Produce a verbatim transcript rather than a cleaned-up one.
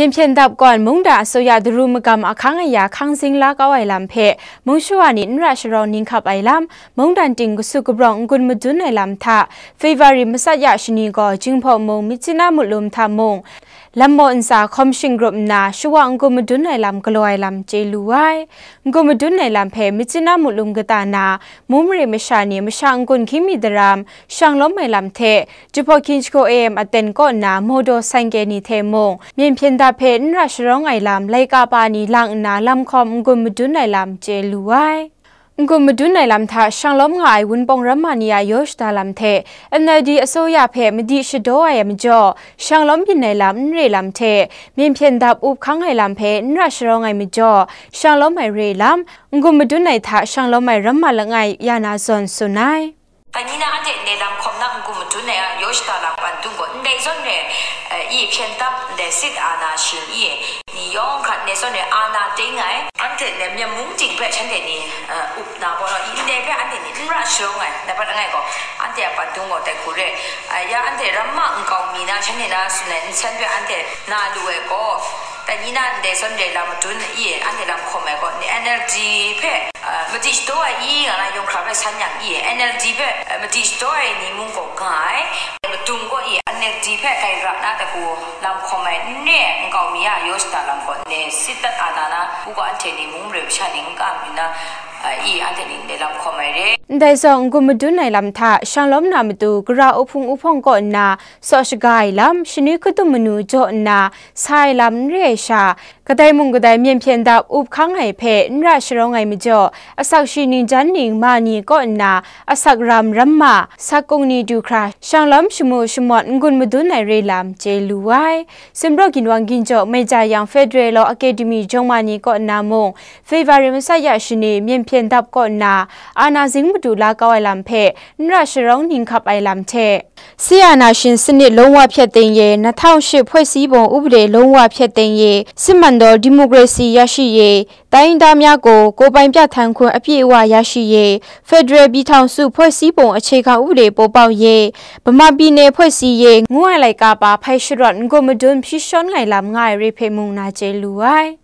Myen hpyen dap kawn mungdan asuya daru magam ahkang aya hkang zing la kau ai lam hpe mung shawa ni n ra sharawng ninghkap ai lam, mungdan ting kasu kabrawng n-gun madun ai lam hta, February matsat ya shani gaw Jinghpaw mung Myitkyina mulum hta mung, lam maw ntsa hkawm shing grup nna shawa n-gun madun ai lam galaw ai lam chye lu ai. N-gun madun ai lam hpe Myitkyina mulum kata na, mung mare masha ni masha n-gun hkying mi daram, shang lawm ai lam hte, Jahpaw Kyin Jahkaw A M aten kaw nna motor saingke ni hte mung, myen hpyen dap hpe n ra sharawng ai lam, laika pa ni lang nna lam hkawm n-gun madun ai lam chye lu ai. N-gun madun ai lam hta shang lawm nga ai Wunpawng Ramma ni a yaw shada lam hte, N L D asuya hpe madi shadaw ai majaw, shang lawm byin ai lam n re lam hte, myen hpyen dap up hkang ai lam hpe n ra sharawng ai majaw, shang lawm ai re lam, n-gun madun ai hta shang lawm ai Ramma langai ya na zawn tsun ai. Dai ni na anhte ndai lam hkawm na n-gun madun ai a, yaw shada lam pandung gaw, ndai zawn re, eh, i hpyen dap, ndai sit a na shing i, ni yawng hkrat ndai zawn re a na ding ai. Anhte ndai myen mung ting hpe shanhte ni, eh, up na gaw, i ndai hpe anhte ni n ra sharawng ai, nai bat langai gaw, anhte a pandung gaw dai hku re, eh, ya anhte ramma nkau mi na shanhte na tsun ai nsen hpe anhte na lu ai gaw, dai ni na ndai zawn re lam madun i, anhte lam hkawm ai gaw, N L D hpe, ah, madi shadaw ai i nga na yawng hkra hpe san yang i, N L D hpe, ah, madi shadaw ai ni mung gaw nga ai. Madung gaw i, N L D hpe grai ra na dai hku lam hkawm ai n re ai nkau mi a yaw shada lam gaw, ne sit dat a na na, u gaw anhte ni mung mare masha ni n kam yu na, ah, i, anhte ni ndai lam hkawm ai re. Ndai zawn n-gun madun ai lam hta shang lawm na matu, gara uhpung uhpawng kaw nna saw shaga ai lam, shanwi hkadum manu jaw nna sa ai lam n re ai sha, kadai mung kadai myen hpyen dap up hkang ai hpe n ra sharawng ai majaw, asak shi ningjan ning ma ni kaw nna asak ram ramma, sak kung ni du hkra shang lawm shamu shamawt n-gun madun ai re lam chye lu ai. Sumpraw ginwang ginjaw Meja yang Federal Law Academy jawng ma ni kaw nna mung, February matsat ya shani myen hpyen dap kaw nna, ana zing madu la kau ai lam hpe n ra sharawng ninghkap ai lam hte, စစ်အာဏာရှင်စနစ် လုံးဝဖျက်သိမ်းရေး၊ နှစ်ထောင်ရှစ် ဖွဲ့စည်းပုံဥပဒေ လုံးဝဖျက်သိမ်းရေး၊ စစ်မှန်သော ဒီမိုကရေစီ ရရှိရေး၊ တိုင်းရင်းသားများကို ကိုယ်ပိုင်ပြဌာန်းခွင့် အပြည့်အဝ ရရှိရေး၊ ဖက်ဒရယ်ပြည်ထောင်စု ဖွဲ့စည်းပုံအခြေခံဥပဒေ ပေါ်ပေါက်ရေး၊ ဗမာပြည်နယ် ဖွဲ့စည်းရေး ngu ai laika pa hpai sharawt n-gun madun hpyi shawn ai lam nga ai re hpe mung na chye lu ai.